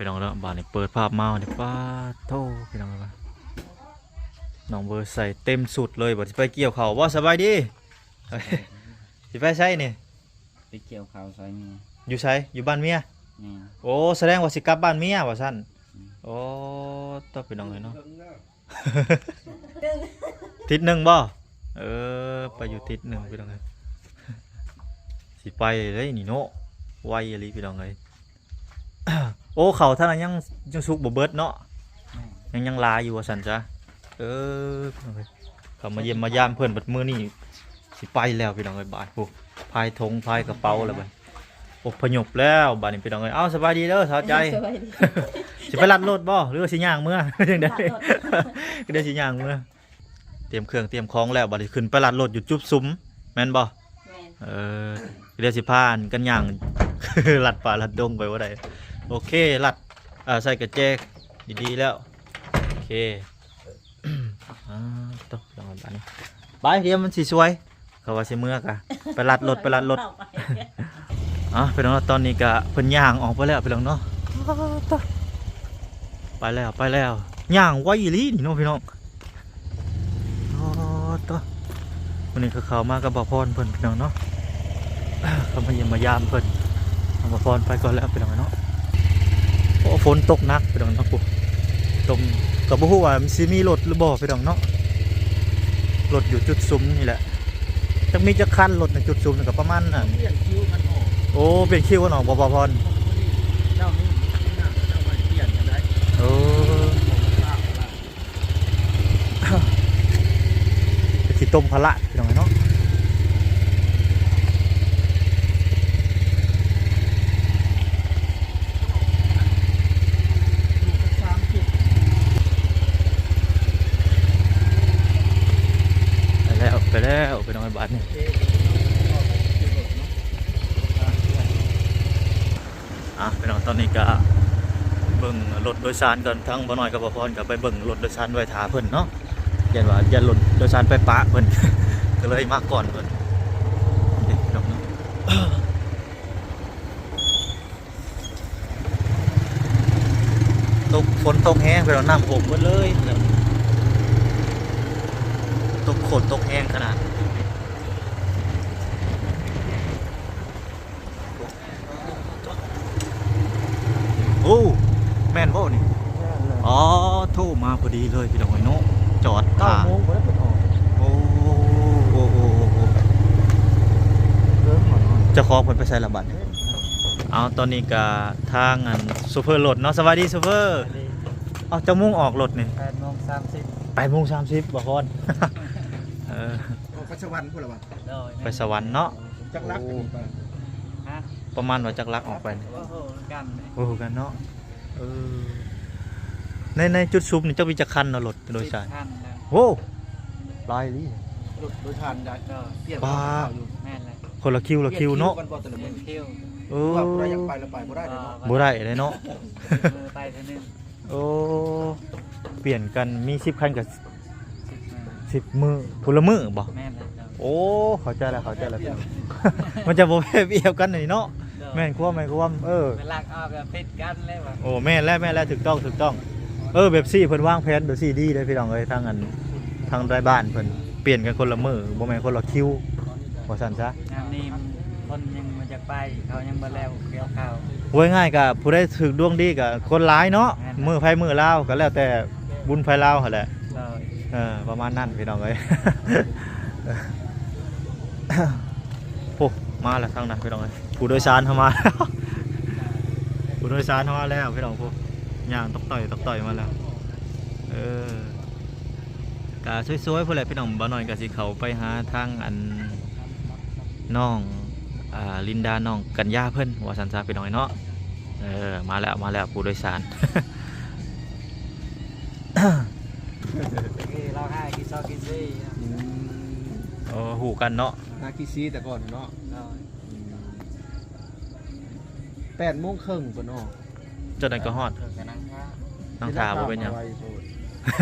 ພີ່ນ້ອງເນາະ. ບາດນີ້ເປີດພາບມານີ້ ປາດໂທ້ ພີ່ນ້ອງເອີຍ ນ້ອງເບີໃສ່ເຕັມຊຸດເລີຍ. ບາດຊິໄປກ່ຽວເຂົ້າບໍ່? ສະບາຍດີ. ຊິໄປໃສນີ້? ໄປກ່ຽວເຂົ້າຊ່ອຍເມຍ. ຢູ່ໃສ? ຢູ່ບ້ານເມຍ? ແມ່ນ. ໂອ້ ສະແດງວ່າຊິກັບບ້ານເມຍວ່າຊັ້ນ. ອືມ. ໂອ້ ຕາ ພີ່ນ້ອງເອີຍເນາະ. ທິດໜຶ່ງບໍ່? ເອີ ໄປຢູ່ທິດໜຶ່ງ ພີ່ນ້ອງເອີຍ. ຊິໄປເດ້ນີ້ເນາະ ໄວອີ່ຫຼີ ພີ່ນ້ອງເອີຍ. ໂອ້ ເຂົ້າທ່ານຍັງ ຍັງສຸກບໍ່ເບິດເນາະ. ແມ່ນ. ຍັງ ຍັງຫຼາຍຢູ່ວ່າຊັ້ນຊະ. ເອີ ພີ່ນ້ອງເອີຍ ເຂົ້າມາຢ້ຽມມາຢາມເພິ່ນ ບັດມື້ນີ້ຊິໄປແລ້ວ ພີ່ນ້ອງເອີຍ. ບາດ ໂອ້ ພາຍຖົງພາຍກະເປົາແລ້ວບັດ ອົບພະຍົບແລ້ວບາດນີ້ ພີ່ນ້ອງເອີຍ. ເອົ້າ ສະບາຍດີເດີສາວໃຈ. ສະບາຍດີ. ຊິໄປລັດລົດບໍ່ ຫຼືວ່າຊິຍ່າງເມືອ? ຈັ່ງໃດ? ລັດລົດ. ກໍໄດ້ຊິຍ່າງເມືອ. ຕຽມເຄື່ອງຕຽມຂອງແລ້ວ ບາດນີ້ຂຶ້ນໄປລັດລົດຢູ່ຈຸດຊຸມ ແມ່ນບໍ່? ແມ່ນ. ເອີ ດຽວຊິພາກັນຍ່າງ ລັດປ່າລັດດົງໄປບໍ່ໄດ້. ໂອເຄ ລັດ ເອີ ໃສ່ກະແຈດີໆແລ້ວ. ໂອເຄ ອ່າ ຕົກລອງບາດນີ້ ໄປ ດຽວມັນຊິສວຍ. ເຂົາວ່າຊິເມືອກະ ໄປລັດລົດ ໄປລັດລົດ. ອ່າ ພີ່ນ້ອງເນາະ ຕອນນີ້ກະເພິ່ນຍ່າງອອກໄປແລ້ວ ພີ່ນ້ອງເນາະ. ໄປແລ້ວ ໄປແລ້ວ ຍ່າງໄວອີ່ຫຼີນີ້ເນາະ ພີ່ນ້ອງ. ອໍ ຕະ ມື້ນີ້ກໍເຂົ້າມາກັບບ່າວພອນເພິ່ນ ພີ່ນ້ອງເນາະ. ເຂົ້າມາຢ້ຽມມາຢາມເພິ່ນ. ບ່າວພອນໄປກ່ອນແລ້ວ ພີ່ນ້ອງເນາະ. ໂອ້ ຝົນຕົກໜັກ ພີ່ນ້ອງເນາະ. ໂອ້ ຕົມ ກໍບໍ່ຮູ້ວ່າມັນຊິມີລົດຫຼືບໍ່ ພີ່ນ້ອງເນາະ. ລົດຢູ່ຈຸດຊຸມນີ້ແຫຼະ. ຈັກມີຈັກຄັນລົດໃນຈຸດຊຸມນີ້ກໍປະມານນັ້ນ. ປ່ຽນຄິວກັນອອກ. ໂອ້ ປ່ຽນຄິວກັນອອກບໍ່ ບ່າວພອນ? ເຈົ້ານີ້ ເຈົ້າໃຫ້ປ່ຽນກັນໄດ້. ໂອ້ ຊິຕົ້ມພະລະ ພີ່ນ້ອງເນາະ. ໄປແລ້ວ ໄປແລ້ວ ພີ່ນ້ອງ ບາດນີ້. ອ່ະ ພີ່ນ້ອງ ຕອນນີ້ກະເບິ່ງລົດໂດຍສານກ່ອນ. ທາງບ່າວນ້ອຍກັບບ່າວພອນກະໄປເບິ່ງລົດໂດຍສານໄວ້ຖ້າເພິ່ນເນາະ. ຢ້ານວ່າ ຢ້ານລົດໂດຍສານໄປປະເພິ່ນ ກໍເລີຍມາກ່ອນເພິ່ນ. ຕົກ ຝົນຕົກແຮງ ພີ່ນ້ອງ ນ້ຳຖ້ວມໝົດເລີຍ. ຕົກໂຄດຕົກແຮງຂະໜາດ. ໂອ້ ແມ່ນບໍ່ນີ້? ແມ່ນແຫຼະ. ອໍ ໂທມາພໍດີເລີຍ ພີ່ນ້ອງເອີຍເນາະ. ຈອດຖ້າ ເກົ້າໂມງບໍ່ໄດ້ເພິ່ນອອກ. ໂອ້ ໂອ້ ໂອ້ ໂອ້ ໂອ້ ເລີ່ມກ່ອນເນາະ. ເຈົ້າຂອງເພິ່ນໄປໃສລະບັດນີ້? ເອົາ ຕອນນີ້ກະທາງອັນໂຊເຟີລົດເນາະ. ສະບາຍດີໂຊເຟີ. ສະບາຍດີ. ເອົາ ຈັກໂມງອອກລົດນີ້? ແປດໂມງສາມສິບ. ແປດໂມງສາມສິບ ບ່າວພອນ. ເອີ ອອກໄປສະຫວັນພຸ້ນລະຫວາ? ໂດຍ. ໄປສະຫວັນເນາະ. ຈັກຫຼັກ ໂອ້ ອັນນີ້ໄປ? ຮະ? ປະມານວ່າຈັກຫຼັກອອກໄປນີ້? ບໍ່ຮູ້ຄືກັນ. ບໍ່ຮູ້ຄືກັນເນາະ. ເອີ ໃນ ໃນຈຸດຊຸມນີ້ຈັກມີຈັກຄັນເນາະ ລົດໂດຍສານ? ສິບຄັນແລ້ວ. ໂອ້ ຫຼາຍອີ່ຫຼີ. ລົດໂດຍສານໄດ້ ເອີ ປ່ຽນກັນເຂົ້າຢູ່. ແມ່ນແຫຼະ. ຄົນລະຄິວ ລະຄິວເນາະ. ປ່ຽນຄິວກັນບໍ່ແຕ່ລະມື້? ປ່ຽນຄິວ. ເອີ ວ່າຜູ້ໃດຢາກໄປລະໄປ ບໍ່ໄດ້ເດ້ເນາະ. ບໍ່ໄດ້ເດ້ເນາະ. ມື້ໄປເທື່ອໜຶ່ງ. ໂອ້ ປ່ຽນກັນມີສິບຄັນກໍ ສິບມື້ ສິບມື້ ຜູ້ລະມື້ບໍ່? ແມ່ນແລ້ວເຈົ້າ. ໂອ້ ເຂົ້າໃຈແລ້ວ ເຂົ້າໃຈແລ້ວ. ມັນຈະບໍ່ແບບອຽບກັນນີ້ເນາະ. ໂດຍ. ແມ່ນຄວາມ ແມ່ນຄວາມ. ເອີ ເວລາອອກກໍຕິດກັນເລີຍວ່າ. ໂອ້ ແມ່ນແລ້ວ ແມ່ນແລ້ວ ຖືກຕ້ອງ ຖືກຕ້ອງ. ເອີ ແບບຊີ້ເພິ່ນວາງແຜນແບບຊີ້ດີເດ້ພີ່ນ້ອງເອີຍ. ທາງອັນ ທາງນາຍບ້ານເພິ່ນປ່ຽນກັນຄົນລະມື້ ບໍ່ແມ່ນຄົນລະຄິວ ວ່າຊັ້ນຊະ. ຍາມນີ້ຄົນຍັງບໍ່ຢາກໄປ ເຂົາຍັງບໍ່ແລ້ວກ່ຽວເຂົ້າ. ເວົ້າງ່າຍໆ ກະຜູ້ໃດຖືກດວງດີກະຄົນຫຼາຍເນາະ. ແມ່ນ. ມື້ໃຜມື້ລາວ ກະແລ້ວແຕ່ບຸນໃຜລາວຫັ້ນແຫຼະ. ໂດຍ. ເອີ ປະມານນັ້ນພີ່ນ້ອງເອີຍ. ໂອ້ ມາແລ້ວທາງນັ້ນພີ່ນ້ອງເອີຍ. ຜູ້ໂດຍສານເຮົາມາແລ້ວ ຜູ້ໂດຍສານເຮົາມາແລ້ວພີ່ນ້ອງ. ຜູ້ຍ່າງຕອກຕ່ອຍຕອກຕ່ອຍມາແລ້ວ. ເອີ ກະສວຍໆ ພຸ້ນແຫຼະພີ່ນ້ອງ. ບ່າວນ້ອຍກະຊິເຂົ້າໄປຫາທາງອັນ ນ້ອງ ອ່າ ລິນດາ ນ້ອງກັນຍາເພິ່ນ ວ່າຊັ້ນຊະພີ່ນ້ອງເນາະ. ເອີ ມາແລ້ວ ມາແລ້ວ ຜູ້ໂດຍສານ. ເອີ ລາວຫາກິນຊອກກິນຊີ. ອືມ. ເອີ ຮູ້ກັນເນາະ. ຫາກິນຊີແຕ່ກ່ອນເນາະ. ໂດຍ. ອືມ. ແປດໂມງເຄິ່ງເພິ່ນອອກ. ເຈົ້ານັ້ນກໍຮອດ. ເພິ່ນກໍນັ່ງຖ້າ ນັ່ງຖ້າບໍ່ເປັນຫຍັງ. ໄວໂພດ.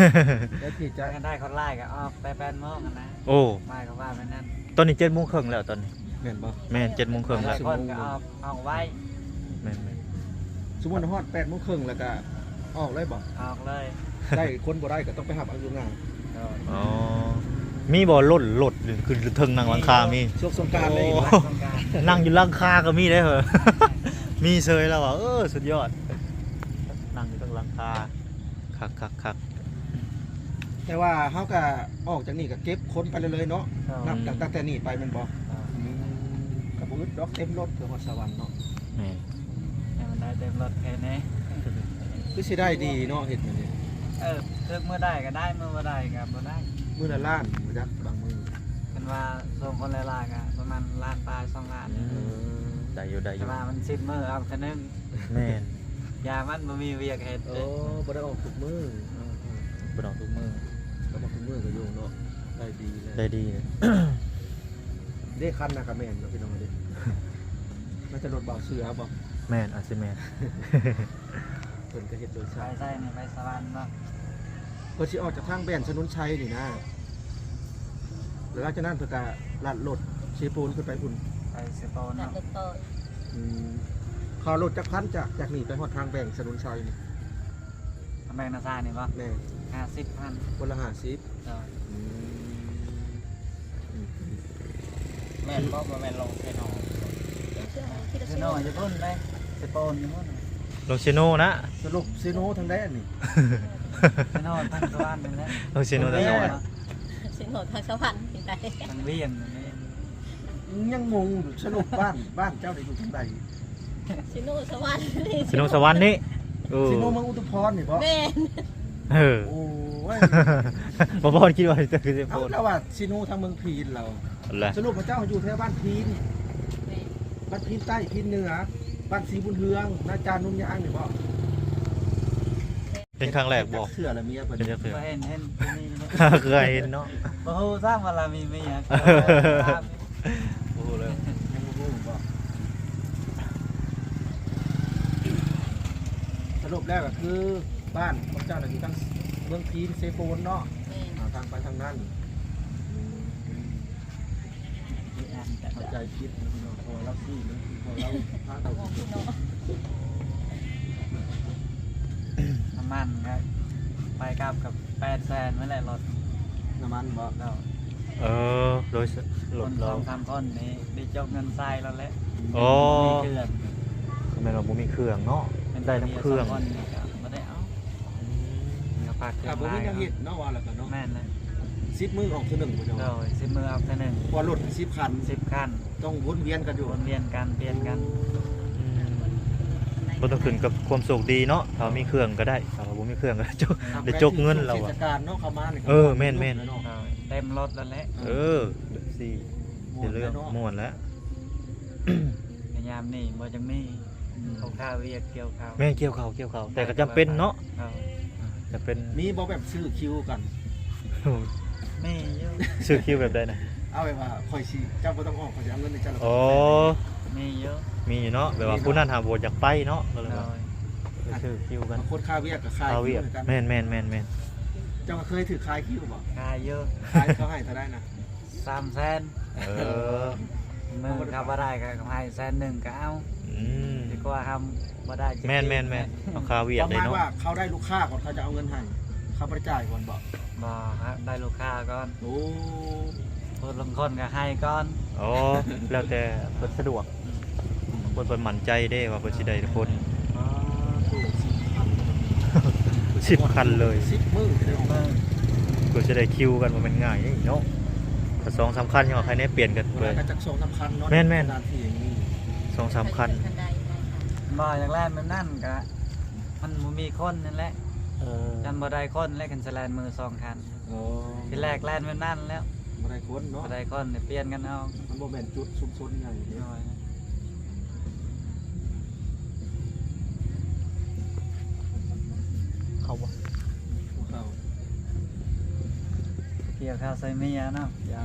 ແລ້ວທີ່ຈະ ຄັນໄດ້ຄົນຫຼາຍກໍອອກແຕ່ແປດໂມງຫັ້ນນະ. ໂອ້ ໝາຍຄວາມວ່າແມ່ນນັ້ນ. ຕອນນີ້ເຈັດໂມງເຄິ່ງແລ້ວຕອນນີ້. ແມ່ນບໍ່? ແມ່ນ ເຈັດໂມງເຄິ່ງແລ້ວ. ຫຼາຍຄົນກໍອອກ ອອກໄວ. ແມ່ນໆ. ສົມມຸດຮອດແປດໂມງເຄິ່ງແລ້ວກະອອກເລີຍບໍ່? ອອກເລີຍ. ໄດ້ຄົນບໍ່ໄດ້ກໍຕ້ອງໄປຮັບເອົາຢູ່ງານ. ໂດຍ. ອໍ ມີບໍ່ລົດ ລົດຂຶ້ນເທິງ ນັ່ງຫຼັງຄາມີ? ຊ່ວງສົງການເລີຍ. ໂອ້ ນັ່ງຢູ່ຫຼັງຄາກໍມີເດ້. ມີເຊີຍແລ້ວວ່າ ເອີ ສຸດຍອດ ນັ່ງຢູ່ເທິງຫຼັງຄາ. ຄັກໆໆ. ແຕ່ວ່າເຮົາກະອອກຈາກນີ້ກະເກັບຄົນໄປເລື້ອຍໆເນາະ. ເຈົ້າ. ນັບຕັ້ງແຕ່ນີ້ໄປແມ່ນບໍ່? ເຈົ້າ. ອືມ ກະບໍ່ອຶດດອກ ເຕັມລົດເພື່ອຮອດສະຫວັນເນາະ. ແມ່ນ. ໃຫ້ມັນໄດ້ເຕັມລົດແຄ່ນີ້ ຄືຊິໄດ້ດີເນາະ ເຮັດແບບນີ້. ເອີ ຖືກມື້ໄດ້ກໍໄດ້ ມື້ບໍ່ໄດ້ກໍບໍ່ໄດ້. ມື້ລະລ້ານບໍ່ຈັກ ບາງມື້ ຄັນວ່າສົ່ງຄົນຫຼາຍໆກໍປະມານລ້ານປາຍ ສອງລ້ານ. ອືມ ໄດ້ຢູ່ ໄດ້ຢູ່ ແຕ່ວ່າມັນສິບມື້ອອກເທື່ອໜຶ່ງ. ແມ່ນ. ຢ່າມັນບໍ່ມີວຽກເຮັດເດ້. ໂອ້ ບໍ່ໄດ້ອອກທຸກມື້. ເອີ ບໍ່ໄດ້ອອກທຸກມື້. ກໍບໍ່ທຸກມື້ກໍຢູ່ເນາະ. ໄດ້ດີແລ້ວ ໄດ້ດີແລ້ວ. ເດ້ ຄັນນະກະແມ່ນເນາະ ພີ່ນ້ອງເດ້. ໜ້າຈະລົດບ່າວເສືອບໍ່? ແມ່ນ ອາດຊິແມ່ນ. ເພິ່ນກໍເຮັດໂດຍສານ. ໄປໃສນີ້? ໄປສະຫວັນບໍ່? ເພິ່ນຊິອອກຈາກທາງແບນສະໜຸນໄຊນີ້ນະ ແລ້ວຫຼັງຈາກນັ້ນເພິ່ນກໍລັດລົດເຊໂປນຂຶ້ນໄປພຸ້ນ. ໄປເຊໂປນເນາະ. ອືມ ຄ່າລົດຈັກພັນ ຈາກ ຈາກນີ້ໄປຮອດທາງແບນສະໜຸນໄຊນີ້? ທາງແບນນາຊາຍນີ້ບໍ່? ແມ່ນ. ຫ້າສິບພັນ. ຄົນລະຫ້າສິບ. ໂດຍ. ອືມ ແມ່ນບໍ່? ບໍ່ແມ່ນລົງເຊໂນ. ເຊໂນຢູ່ພຸ້ນເດ້ ເຊໂປນຢູ່ພຸ້ນ. ລົງເຊໂນນະ. ສະຫຼຸບເຊໂນທາງໃດອັນນີ້? ເຊໂນທາງສະຫວັນນີ້ແຫຼະ. ລົງເຊໂນທາງສະຫວັນ. ເຊໂນທາງສະຫວັນນີ້ໃດ? ທາງວຽງນີ້. ຍັງງົງຢູ່ ສະຫຼຸບບ້ານ ບ້ານເຈົ້ານີ້ຢູ່ທາງໃດ? ຊິໂນສະຫວັນນີ້. ຊິໂນສະຫວັນນີ້. ເອີ ຊິໂນເມືອງອຸທຸມພອນນີ້ບໍ່? ແມ່ນ. ເອີ ໂອ້ຍ ບໍ່ ບໍ່ຄິດວ່າຈະຄືຊິໂພດ. ເອົາ ລາວວ່າຊິໂນທາງເມືອງພີນລາວ. ສະຫຼຸບວ່າເຈົ້າຢູ່ແຖວບ້ານພີນ. ແມ່ນ. ບ້ານພີນໃຕ້ ພີນເໜືອ ບ້ານສີບຸນເຮືອງ ນາຈານຸນຍາງນີ້ບໍ່? ເຫັນຄັ້ງແລກບໍ່? ເຫັນຈັກເທື່ອລະເມຍເພິ່ນ? ເຫັນຈັກເທື່ອ? ບໍ່ເຫັນ ເຫັນແຕ່ນີ້ແຫຼະ. ເຄີຍເຫັນເນາະ. ບໍ່ຮູ້ຊ້ຳວ່າລາວມີເມຍ. ບໍ່ຮູ້ເລີຍ. ຍັງບໍ່ຮູ້ບໍ່? ສະຫຼຸບແລ້ວກໍຄືບ້ານຂອງເຈົ້ານະຢູ່ທາງເມືອງພີນ ເຊໂປນເນາະ. ແມ່ນ. ອ່າ ທາງໄປທາງນັ້ນ. ເຂົ້າໃຈຜິດເນາະ ເພາະວ່າລາວຊື້ເນາະ ເພາະວ່າລາວພາໄປ. ນ້ຳມັນກໍໄປກັບກັບແປດແສນນັ້ນແຫຼະລົດ. ນ້ຳມັນບໍ່? ເຈົ້າ. ເອີ ໂດຍ ລົດລາວ ຄົນສອງສາມຄົນນີ້ໄດ້ຈົກເງິນໃສ່ແລ້ວແຫຼະ. ອໍ ບໍ່ມີເຄື່ອງ. ແມ່ນວ່າບໍ່ມີເຄື່ອງເນາະ. ໄດ້ນຳເຄື່ອງ ຄົນນີ້ກໍບໍ່ໄດ້ເອົາ. ອືມ ກໍພາເຄື່ອງ ກໍບໍ່ມີແນວເຮັດເນາະ ວ່າແລ້ວກໍເນາະ. ແມ່ນແຫຼະ. ສິບມື້ອອກເທື່ອໜຶ່ງບໍ່? ໂດຍ ສິບມື້ອອກເທື່ອໜຶ່ງ. ວ່າລົດສິບຄັນ. ສິບຄັນ. ຕ້ອງວົນວຽນກັນຢູ່. ວົນວຽນກັນ ປ່ຽນກັນ. ອືມ ບໍ່ຕ້ອງຂຶ້ນກັບຄວາມໂຊກດີເນາະ. ຖ້າມີເຄື່ອງກໍໄດ້ ຖ້າວ່າບໍ່ມີເຄື່ອງກໍໄດ້ຈົກ ໄດ້ຈົກເງິນລາວ. ເທດສະການເນາະ ເຂົ້າມານີ້. ເອີ ແມ່ນໆ. ເຕັມລົດນັ້ນແຫຼະ. ເອີ ແບບຊີ້ ເປັນເລື່ອງມ່ວນແຫຼະ. ຍາມນີ້ບໍ່ຈັກມີ. ອືມ ເຂົາຄາວຽກກ່ຽວເຂົ້າ. ແມ່ນ ກ່ຽວເຂົ້າ ກ່ຽວເຂົ້າ ແຕ່ກໍຈຳເປັນເນາະ. ເຈົ້າ. ຈຳເປັນ. ມີບໍ່ແບບຊື້ຄິວກັນ? ມີຢູ່. ຊື້ຄິວແບບໃດນະ? ເອົາແບບວ່າຂ້ອຍຊິ ເຈົ້າບໍ່ຕ້ອງອອກ ຂ້ອຍຊິເອົາເງິນໃຫ້ເຈົ້າ. ອໍ ມີຢູ່ ມີຢູ່ເນາະ. ແບບວ່າຜູ້ນັ້ນຫາບໍ່ຢາກໄປເນາະ ກໍເລີຍວ່າ. ໂດຍ. ຊື້ຄິວກັນ. ບາງຄົນຄາວຽກກໍຂາຍຄິວກັນ. ແມ່ນໆໆໆ. ເຈົ້າກໍເຄີຍຖືກຂາຍຄິວບໍ່? ຂາຍຢູ່. ຂາຍ ເຂົາໃຫ້ເທົ່າໃດນະ? ສາມແສນ. ເອີ ມື້ເຂົາບໍ່ໄດ້ກໍໃຫ້ແສນໜຶ່ງກໍເອົາ. ອືມ ດີກວ່າເຮົາບໍ່ໄດ້. ແມ່ນໆໆ. ເອົາຄາວຽກໄດ້ເນາະ. ປະມານວ່າເຂົາໄດ້ລູກຄ້າກ່ອນ ເຂົາຈະເອົາເງິນໃຫ້. ເຂົາບໍ່ໄດ້ຈ່າຍກ່ອນບໍ່? ບໍ່ ໄດ້ລູກຄ້າກ່ອນ. ໂອ້ ຜູ້ລາງຄົນກໍໃຫ້ກ່ອນ. ອໍ ແລ້ວແຕ່ເພິ່ນສະດວກ. ອືມ ເພິ່ນ ເພິ່ນໝັ້ນໃຈເດ້ວ່າເພິ່ນຊິໄດ້ທຸກຄົນ. ອໍ ໂອ້ ສິບຄັນ ສິບຄັນເລີຍ. ສິບມື້ເດີ ເພິ່ນຊິໄດ້ຄິວກັນ ບໍ່ແມ່ນງ່າຍເດ້ເນາະ. ກໍສອງສາມຄັນ ຍັງວ່າໃຜແນ່ປ່ຽນກັນ. ເວລາກໍຈັກສອງສາມຄັນເນາະ. ແມ່ນໆ ນານທີ່ຍັງມີສອງສາມຄັນ. ບໍ່ ຢາກແລ່ນແບບນັ້ນກໍມັນບໍ່ມີຄົນນັ້ນແຫຼະ. ເອີ ຄັນບໍ່ໄດ້ຄົນແລ້ວ ຄັນຊິແລ່ນມື້ສອງຄັນ. ອໍ ທີແລກແລ່ນແບບນັ້ນແລ້ວ ບໍ່ໄດ້ຄົນເນາະ. ບໍ່ໄດ້ຄົນ ໄດ້ປ່ຽນກັນເອົາ. ມັນບໍ່ແມ່ນຈຸດຊຸມຊົນໃຫຍ່ເດ້. ໂດຍ. ເຂົ້າບໍ່? ບໍ່ເຂົ້າ. ກ່ຽວຂ້າວໃສ່ເມຍເນາະ. ຢ່າ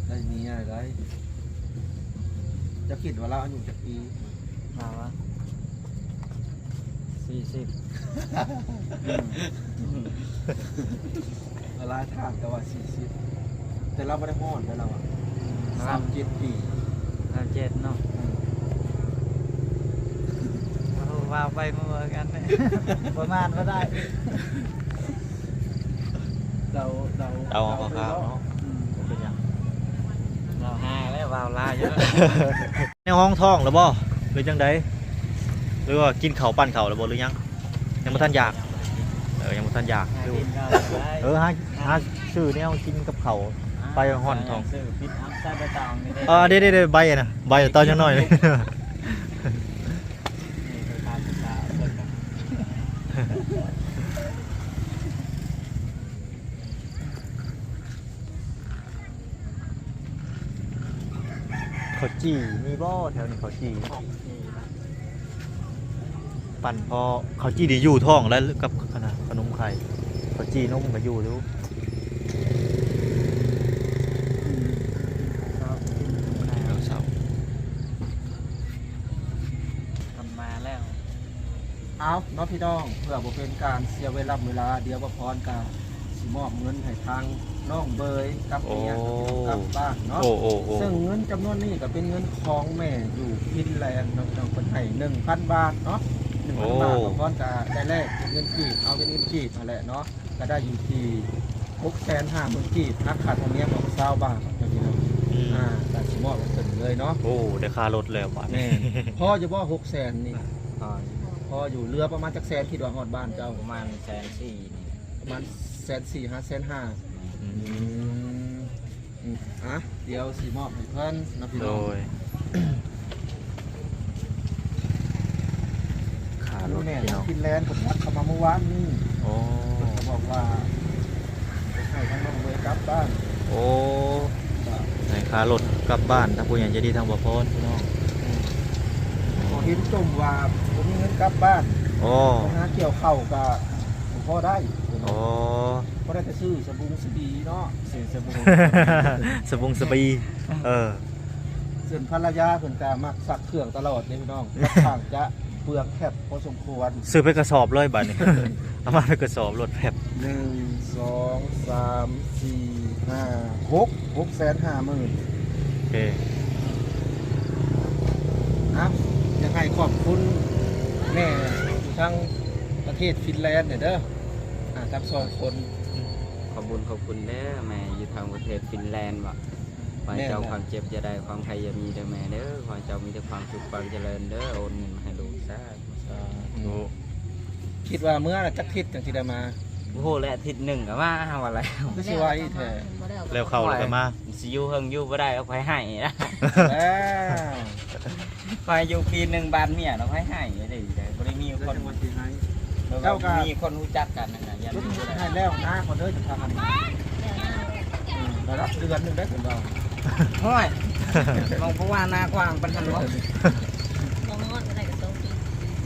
ໄດ້ເມຍໄດ້. ເຈົ້າຄິດວ່າລາວອາຍຸຈັກປີ? ລາວຫວາ? ສີ່ສິບ. ຫຼາຍທ່ານກໍວ່າສີ່ສິບ ແຕ່ລາວບໍ່ໄດ້ຮອດເດ້ລາວວ່າ. ສາມສິບເຈັດປີ. ສາມສິບເຈັດເນາະ. ອືມ ໂອ້ໂຫ ວ່າໄປເມືອກັນ ປະມານບໍ່ໄດ້ ເດົາ ເດົາ ເດົາເອົາຄ່າວເນາະ ອືມ ເປັນຫຍັງ ເດົາຫາແລ້ວ ເວົ້າຫຼາຍຢູ່ ແນວຮອງທ້ອງແລ້ວບໍ່ ຫຼືຈັ່ງໃດ ຫຼືວ່າກິນເຂົ້າ ປັ້ນເຂົ້າແລ້ວບໍ່ ຫຼືຍັງ ຍັງບໍ່ທັນຢາກ ເອີ ຍັງບໍ່ທັນຢາກ ຫາກິນເຂົ້າໄດ້ ເອີ ຫາ ຫາຊື້ແນວກິນກັບເຂົ້າ ອ່າ ໄປຮ້ອນທ້ອງ ຊື້ປິດອັບໃສ່ໃບຕອງນີ້ເດ້ ເອີ ເດ້ໆໆ ໃບນະ ໃບຕອນຍັງນ້ອຍ ນີ້ໄປຕາມພາສາເພິ່ນນະ ເຂົ້າຈີ່ມີບໍ່ແຖວນີ້ ເຂົ້າຈີ່ ເຂົ້າຈີ່ນະ ປັ່ນພໍ ເຂົ້າຈີ່ໄດ້ຢູ່ທ້ອງແລ້ວກັບອັນນະ ຂະໜົມໄຂ່ ເຂົ້າຈີ່ນົມກໍຢູ່ຢູ່ ອືມ ເຊົ້າ ກັບມາແລ້ວ. ເອົາເນາະພີ່ນ້ອງ ເພື່ອບໍ່ເປັນການເສຍເວລາເວລາ ດຽວບ່າວພອນກະຊິມອບເງິນໃຫ້ທາງນ້ອງເບີຍກັບເມຍ ໂອ້ ກັບບ້ານເນາະ ໂອ້ ໂອ້ ໂອ້ ເຊິ່ງເງິນຈຳນວນນີ້ກະເປັນເງິນຂອງແມ່ຢູ່ຟິນແລນເນາະ ພີ່ນ້ອງ ເພິ່ນໃຫ້ໜຶ່ງພັນບາດເນາະ ໜຶ່ງພັນບາດ ໂອ້ ບ່າວພອນກະໄດ້ແລກເປັນເງິນກີບ ເອົາເປັນເງິນກີບຫັ້ນແຫຼະເນາະ ກະໄດ້ຢູ່ທີ່ຫົກແສນຫ້າໝື່ນກີບ ຫັກຄ່າທຳນຽມອອກຊາວບາດເນາະ ພີ່ນ້ອງ ອືມ ອ່າ ກະຊິມອບໃຫ້ເພິ່ນເລີຍເນາະ ໂອ້ ໄດ້ຄ່າລົດແລ້ວບາດນີ້ ແມ່ນ ພໍຢູ່ບໍ່ຫົກແສນນີ້ ພໍຢູ່ ເຫຼືອປະມານຈັກແສນ ຄິດວ່າຮອດບ້ານເຈົ້າ ປະມານແສນສີ່ນີ້ ປະມານແສນສີ່ຫາແສນຫ້າ ອືມ ອືມ ອືມ ອ່ະ ດຽວຊິມອບໃຫ້ເພິ່ນເນາະ ພີ່ນ້ອງ ໂດຍ ຄ່າລົດ ແມ່ນ ພີ່ນ້ອງ ຟິນແລນເພິ່ນທັກເຂົ້າມາມື້ວານນີ້ ໂອ້ ເພິ່ນກໍບອກວ່າຈະໃຫ້ທາງນ້ອງເບີຍກັບບ້ານ ໂອ້ ໃຫ້ຄ່າລົດກັບບ້ານ ທາງຜູ້ໃຫຍ່ໃຈດີທາງບ່າວພອນ ພີ່ນ້ອງ ອືມ ພໍເຫັນຈົ່ມວ່າບໍ່ມີເງິນກັບບ້ານ ໂອ້ ໄປຫາກ່ຽວເຂົ້າກະບໍ່ພໍໄດ້ ໂອ້ ພໍໄດ້ແຕ່ຊື້ສະບຸງສະບີເນາະ ຊື້ສະບຸງ ສະບຸງສະບີ ເອີ ເຊິ່ງພັນລະຍາເພິ່ນກະມັກຊັກເຄື່ອງຕະຫຼອດເດ້ພີ່ນ້ອງ ຂ້ອນຂ້າງຈະເປືອງແຄບພໍສົມຄວນ ຊື້ເປັນກະສອບເລີຍບາດນີ້ ເອົາມາເປັນກະສອບໂລດແຟບ ໜຶ່ງ ສອງ ສາມ ສີ່ ຫ້າ ຫົກ ຫົກແສນຫ້າໝື່ນ ໂອເຄ ອ່ະ ຢາກໃຫ້ຂອບຄຸນແມ່ຢູ່ທາງປະເທດຟິນແລນເດີ ອ່າ ທັງສອງຄົນ ຂອບບຸນຂອບຄຸນເດີແມ່ຢູ່ທາງປະເທດຟິນແລນ ວ່າ ຂໍໃຫ້ເຈົ້າຄວາມເຈັບຢ່າໄດ້ ຄວາມໄຂ້ຢ່າມີເດີແມ່ເດີ ຂໍໃຫ້ເຈົ້າມີແຕ່ຄວາມສຸກຄວາມຈະເລີນເດີ ໂອນເງິນມາໃຫ້ລູກ ສາທຸ ສາທຸ ຄິດວ່າເມືອລະຈັກທິດຈັ່ງຊິໄດ້ມາ ບໍ່ຮູ້ແຫຼະ ທິດໜຶ່ງກໍມາ ເຮົາວ່າແລ້ວ ຄືຊິໄວແທ້ ແລ້ວເຂົ້າແລ້ວກໍມາ ຊິຢູ່ເຫິງຢູ່ບໍ່ໄດ້ ເອົາໄປໃຫ້ ແລ້ວ ຂ້ອຍຢູ່ປີໜຶ່ງບາດເມຍເນາະ ໃຫ້ໃຫ້ເດ້ ບໍ່ໄດ້ມີຄົນ ເຈົ້າກໍມີຄົນຮູ້ຈັກກັນນັ້ນນະ ຢ່າມີໃຫ້ແລ້ວນາກ່ອນເດີ ຈະພາກັນມາ ອືມ ໄດ້ຮັບເດືອນໜຶ່ງໄດ້ ເພິ່ນວ່າ ໂອ້ຍ ມອງບໍ່ວ່ານາກວ້າງປານນັ້ນບໍ່ ບໍ່ຮອດກໍໄດ້ກໍສອງທິດ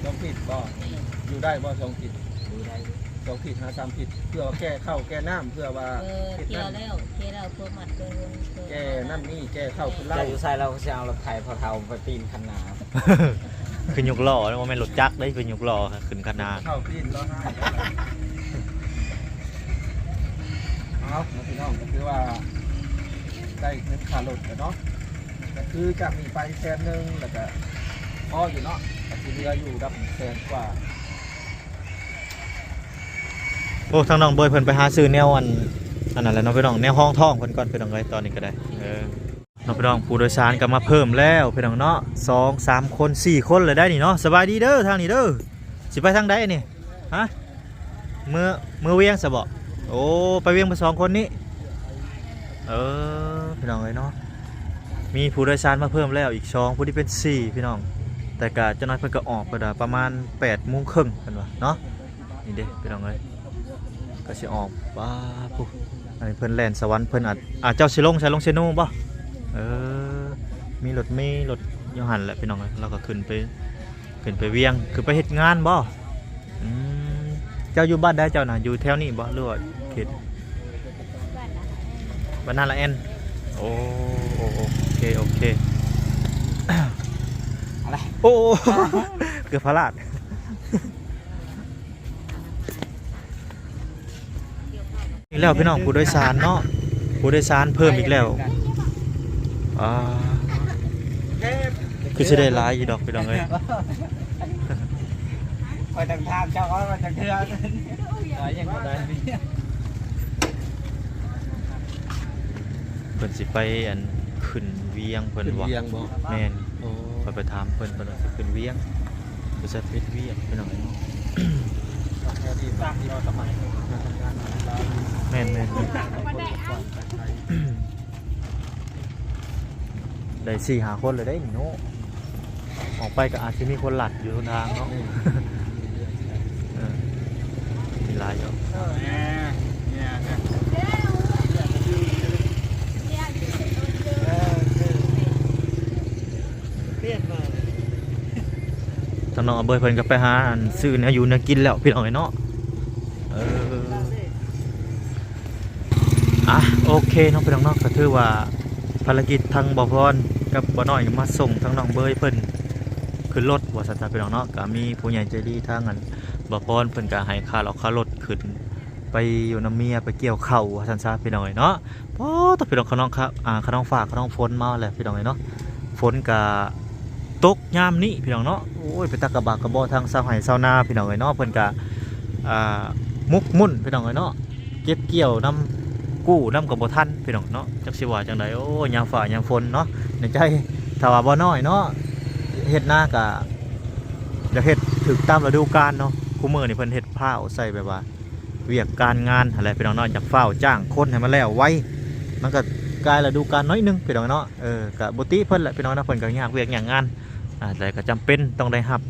ສອງທິດບໍ່ ແມ່ນ ຢູ່ໄດ້ບໍ່ສອງທິດ ຢູ່ໄດ້ຢູ່ ສອງທິດຫາສາມທິດ ເພື່ອວ່າແກ່ເຂົ້າແກ່ນ້ຳ ເພື່ອວ່າ ເອີ ເຮັດນັ້ນ ເຈົ້າແລ້ວ ເຈົ້າແລ້ວ ເພື່ອມັດເພື່ອວົນ ເພື່ອແກ່ນັ້ນນີ້ ແກ່ເຂົ້າຂຶ້ນເລົ້າ ເຈົ້າຢູ່ໃສ ລາວກໍຊິເອົາລົດໄຖພໍ່ເຖົ້າໄປປີນຄັນນາ ຄືຍົກລໍ້ ບໍ່ແມ່ນລົດຈັກເດ້ ຄືຍົກລໍ້ຂຶ້ນຄັນນາ ເຂົ້າປີນລໍ້ນາ ເອົາ ພີ່ນ້ອງ ກໍຄືວ່າໄດ້ເງິນຄ່າລົດແລ້ວເນາະ ກໍຄືຈາກນີ້ໄປແສນໜຶ່ງ ແລ້ວກໍພໍຢູ່ເນາະ ກໍຊິເຫຼືອຢູ່ກັບແສນກວ່າ ໂອ້ ທາງນ້ອງເບີຍເພິ່ນໄປຫາຊື້ແນວອັນ ອັນນັ້ນແຫຼະເນາະພີ່ນ້ອງ ແນວຮອງທ້ອງເພິ່ນກ່ອນພີ່ນ້ອງເອີຍ ຕອນນີ້ກໍໄດ້ ເອີ ເນາະພີ່ນ້ອງ ຜູ້ໂດຍສານກໍມາເພີ່ມແລ້ວພີ່ນ້ອງເນາະ ສອງສາມຄົນ ສີ່ຄົນເລີຍໄດ້ນີ້ເນາະ ສະບາຍດີເດີ ທາງນີ້ເດີ ຊິໄປທາງໃດນີ້ ຮະ ເມືອ ເມືອວຽງຊະບໍ? ໂອ້ ໄປວຽງເບິດສອງຄົນນີ້ ເອີ ພີ່ນ້ອງເອີຍເນາະ ມີຜູ້ໂດຍສານມາເພີ່ມແລ້ວອີກສອງ ຜູ້ນີ້ເປັນສີ່ພີ່ນ້ອງ ແຕ່ກະຈັກໜ້ອຍເພິ່ນກໍອອກ ເພິ່ນວ່າປະມານແປດໂມງເຄິ່ງເພິ່ນວ່າເນາະ ນີ້ເດ້ພີ່ນ້ອງເອີຍ ກໍຊິອອກ ວ້າ ຜູ້ ອັນນີ້ເພິ່ນແລ່ນສະຫວັນ ເພິ່ນອາດ ອາດ ເຈົ້າຊິລົງໃສ ລົງເຊໂນບໍ? ເອີ ມີລົດເມ ລົດຢູ່ຫັ້ນແຫຼະພີ່ນ້ອງເອີຍ ລາວກໍຂຶ້ນໄປ ຂຶ້ນໄປວຽງ ຄືໄປເຮັດງານບໍ? ອືມ ເຈົ້າຢູ່ບ້ານໃດເຈົ້ານະ? ຢູ່ແຖວນີ້ບໍ ຫຼືວ່າເຂດ ບ້ານນາລະແອນ ໂອ້ ໂອ້ ໂອເຄ ໂອເຄ ອະໄລ ໂອ້ ເກືອບພະລາດ. ອີກແລ້ວພີ່ນ້ອງ ຜູ້ໂດຍສານເນາະ ຜູ້ໂດຍສານເພີ່ມອີກແລ້ວ ອ່າ ຄືຊິໄດ້ຫຼາຍຢູ່ດອກພີ່ນ້ອງເອີຍ. ໄປທາງເຈົ້າເຂົາວ່າຈັກເທື່ອ ໄປຍັງບໍ່ໄດ້ ເພິ່ນຊິໄປອັນ ຂຶ້ນວຽງເພິ່ນວ່າ ຂຶ້ນວຽງບໍ່? ແມ່ນ ໂອ້ ຂ້ອຍໄປຖາມເພິ່ນ ເພິ່ນວ່າຊິຂຶ້ນວຽງ ບໍ່ໃຊ່ເຮັດວຽກ ພີ່ນ້ອງເອີຍເນາະ ແຖວນີ້ບາງທີເຮົາສະໄໝເຮົາທຳງານຢູ່ລາວ ແມ່ນໆໆ ໄດ້ສີ່ຫ້າຄົນແລ້ວເດ້ນີ້ເນາະ ອອກໄປກໍອາດຊິມີຄົນລັດຢູ່ຫົນທາງເນາະ ເອີ ມີຫຼາຍຢູ່ ທາງນ້ອງອາເບີຍເພິ່ນກໍໄປຫາອັນຊື້ແນວຢູ່ແນວກິນແລ້ວ ພີ່ນ້ອງເອີຍເນາະ ເອີ. ອ່ະ ໂອເຄເນາະ ພີ່ນ້ອງເນາະ ກໍຖືວ່າພາລະກິດທາງບ່າວພອນກັບບ່າວນ້ອຍກໍມາສົ່ງທາງນ້ອງເບີຍເພິ່ນຂຶ້ນລົດວ່າຊັ້ນຊະ ພີ່ນ້ອງເນາະ ກໍມີຜູ້ໃຫຍ່ໃຈດີທາງອັນບ່າວພອນເພິ່ນກໍໃຫ້ຄ່າລົດ ຄ່າລົດຂຶ້ນໄປຢູ່ນຳເມຍ ໄປກ່ຽວເຂົ້າວ່າຊັ້ນຊະ ພີ່ນ້ອງເອີຍເນາະ ປາດໂທ້ ພີ່ນ້ອງ ຂະນ້ອງ ຂະ ອ່າ ຂະນ້ອງຟ້າ ຂະນ້ອງຝົນມາແລ້ວ ພີ່ນ້ອງເອີຍເນາະ ຝົນກໍ ຕົກຍາມນີ້ພີ່ນ້ອງເນາະ ໂອ້ຍ ເປັນຕາກະບາກກະບົທາງຊາວໄຮ່ຊາວນາພີ່ນ້ອງເອີຍເນາະ ເພິ່ນກະ ອ່າ ໝົກໝຸ້ນພີ່ນ້ອງເອີຍເນາະ ເກັບກ່ຽວນຳ ກູ້ນຳກໍບໍ່ທັນພີ່ນ້ອງເນາະ ຈັກຊິວ່າຈັ່ງໃດ ໂອ້ຍ ຍາມຟ້າຍາມຝົນເນາະ ໃນໃຈ ຖ້າວ່າບໍ່ນ້ອຍເນາະ ເຮັດນາກະຢາກເຮັດຖືກຕາມລະດູການເນາະ ຄູ່ມື້ນີ້ເພິ່ນເຮັດພ້າວໃສ່ແບບວ່າ ວຽກການງານຫັ້ນແຫຼະພີ່ນ້ອງເນາະ ຢາກຟ້າວຈ້າງຄົນໃຫ້ມັນແລ້ວໄວ ມັນກໍກາຍລະດູການໜ້ອຍໜຶ່ງພີ່ນ້ອງເນາະ ເອີ ກໍບໍ່ຕິເພິ່ນແຫຼະພີ່ນ້ອງເນາະ ເພິ່ນກໍຍາກວຽກຍາກງານ ອ່າ ແຕ່ກໍຈຳເປັນຕ້ອງໄດ້ຮັບ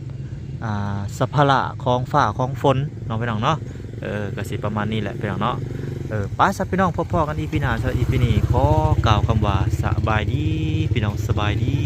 ອ່າ ສະພາລະຂອງຟ້າຂອງຝົນເນາະພີ່ນ້ອງເນາະ ເອີ ກໍຊິປະມານນີ້ແຫຼະພີ່ນ້ອງເນາະ ເອີ ໄປຊະພີ່ນ້ອງ ພົບພໍ້ກັນອີພີໜ້າ ສຳລັບອີພີນີ້ຂໍກ່າວຄຳວ່າ ສະບາຍດີພີ່ນ້ອງ ສະບາຍດີ.